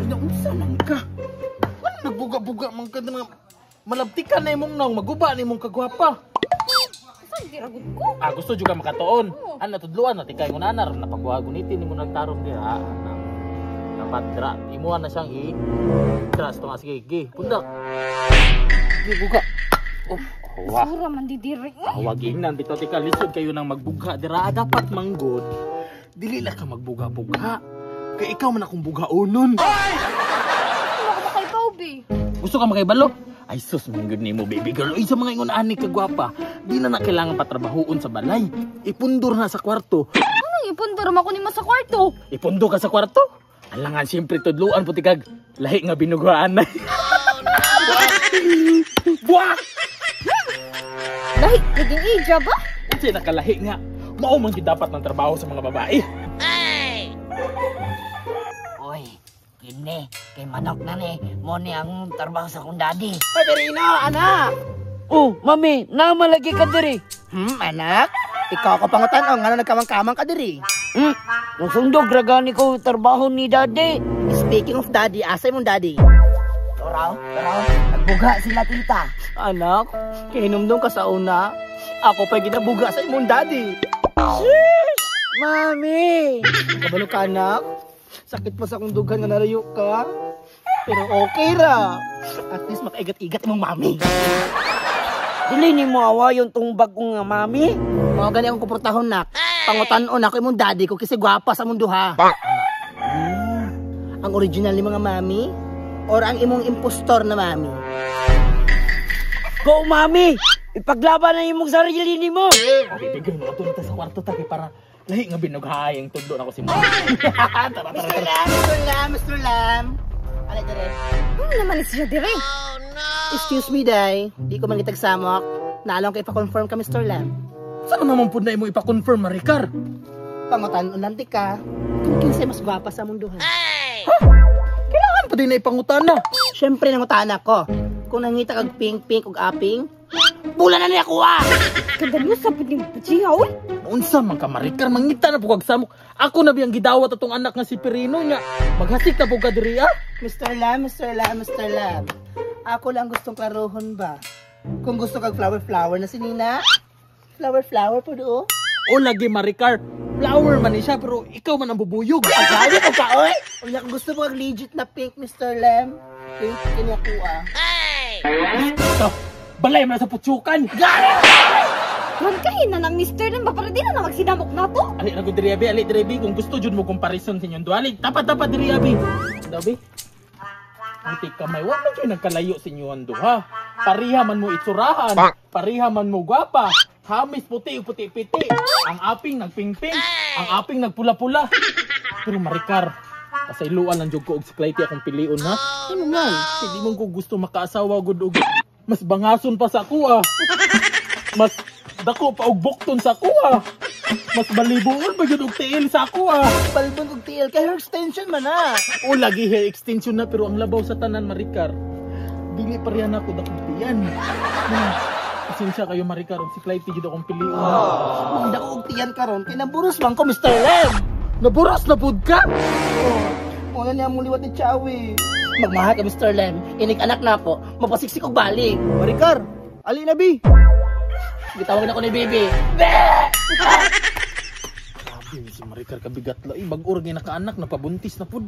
Naunsa man ka? Ano nagbuga-buga man ka na mga malabtikan na imong naong, maguba na imong kagwapa. Saan giragot ko? Ah, gusto juga makatuon. Oo. Ano, tudluan na, tikay ngun anar, napagwagunitin ni mo nagtarong dira. Ah, dapat dira, imuha na siyang i. Dira, sa tunga, sige, gi, pundak. Gi, buga. Oh, wah. Sura man di diri. Huwag ingnan, bitaw tika, lisod kayo nang magbugha. Dira, ah, dapat manggod. Dili lang ka magbuga-bugha. Kay ikaw man akong bugaonon. Ano ko makay Bobby? Gusto ka makaibalo? Ay sus, manggod nimo baby girl. Uy, sa mga ingon ani ka gwapa, di na na kailangan patrabahoon sa balay. Ipundor na sa kwarto. Anong ipundor man ko nimo sa kwarto? Ipundo ka sa kwarto? Alangan siyempre tudluan puti kag lahi nga binugaan na. Buwak! Lahi, naging ija ba? Unsay nakalahi nga. Mao man gyud dapat ng trabaho sa mga babae. Oy, kini, kay manok na ni, mo ni ang trabaho sa akong daddy. Paderino, anak! Oh, mami, namalagi ka diri. Anak? Ikaw ka pangutan-on, ngano nagkamang-kamang ka diri? Nasundog ra gani ko trabaho ni daddy. Speaking of daddy, asay mong daddy? Taraw, taraw, nagbuga sila tita. Anak, kahinumdum ka sa una. Ako pa'y ginabuga sa imong daddy. Sheesh! Mami! Kabalo ka, anak. Sakit pa sa akong dughan nga narayo ka. Pero okay ra. At least makaigat-igat imong mami. Dili ni mo awayon tong bagong nga mami. Mao gani akong komportahon, nak. Pangutan-on ako imong daddy ko kasi gwapa sa mundo ha. Ang original ni mga mami or ang imong impostor na mami? Go, mami! Ipaglaban na imong sarili nimo. Oh, baby girl, mga ta sa kwarto ta kay para lahi nga binughaay ang tudlo nako si mami. Tara, tara, Mr. tara. Lam, Mr. Lam, Mr. Lam. Alay dire. Ano naman ni siya diri? Excuse me, day. Di ko mangitag samok. Naalong kay pa-confirm ka, Mr. Lam. Saan naman pud na imo ipa-confirm, Maricar? Pangutan-on lang ti ka. Kung kinsay mas gwapa sa mundo ha. Kailangan pa din na ipangutana. Siyempre nangutana ko. Kung nangita kag pink pink ug aping, bula na niya kuha. Kadalo sa pud ning bajiha oy. Unsa man ka Maricar, mangita na pud kag samok. Ako na biyang gidawat atong anak nga si Perino nya. Maghasik na pud ka diri ah. Mr. Lam, Mr. Lam, Mr. Lam. Ako lang gustong klarohon ba? Kung gusto kag flower flower na si Nina, flower flower po do. O lagi Maricar, flower man ni siya pero ikaw man ang bubuyog. Agawi ko ka, oy! Unya kung gusto mo kag legit na pink, Mr. Lam, pink kini ako ah. Ikaw, balay man na sa putsukan. Rangkahin na ng Mr. Lam ba para di na na magsinamok na to? Ali na ko diri abi, ali diri abi kung gusto jud mo comparison sa inyong duha. Ali, tapat tapat diri abi. Dabi. Buti kamay, wa man jud nagkalayo sa inyong duha. Pariha man mo itsurahan, pariha man mo gwapa. Hamis puti ug puti piti. Ang aping nagpingping, ang aping nagpula-pula. Pero Maricar, pasayloan lang jud ko og si Clytie akong pilion ha. Ano man? Hindi man ko gusto makaasawa gud og mas bangason pa sa ako ah. Mas dako pa og bukton sa ako ah. Mas balibuon pa jud og tiil sa ako ah. Balbon og tiil kay hair extension man ah. O lagi hair extension na pero ang labaw sa tanan Maricar. Dili pa riyan ako dakong tiyan. Pasensya kayo Maricar og si Clytie jud akong pilion. Mong dako og tiyan karon kay naburos man ko Mr. Lam. Naburos na pud ka. Oh, muna niya mong liwat ni Chowi. Magmahal ka Mr. Lam. Inig anak na ako, mapasiksik og balik. Maricar, ali na bi. Gitawag na ko ni Bibi. Grabe si Maricar kabigat la. Bag-o ra gyud nakaanak napabuntis na pud.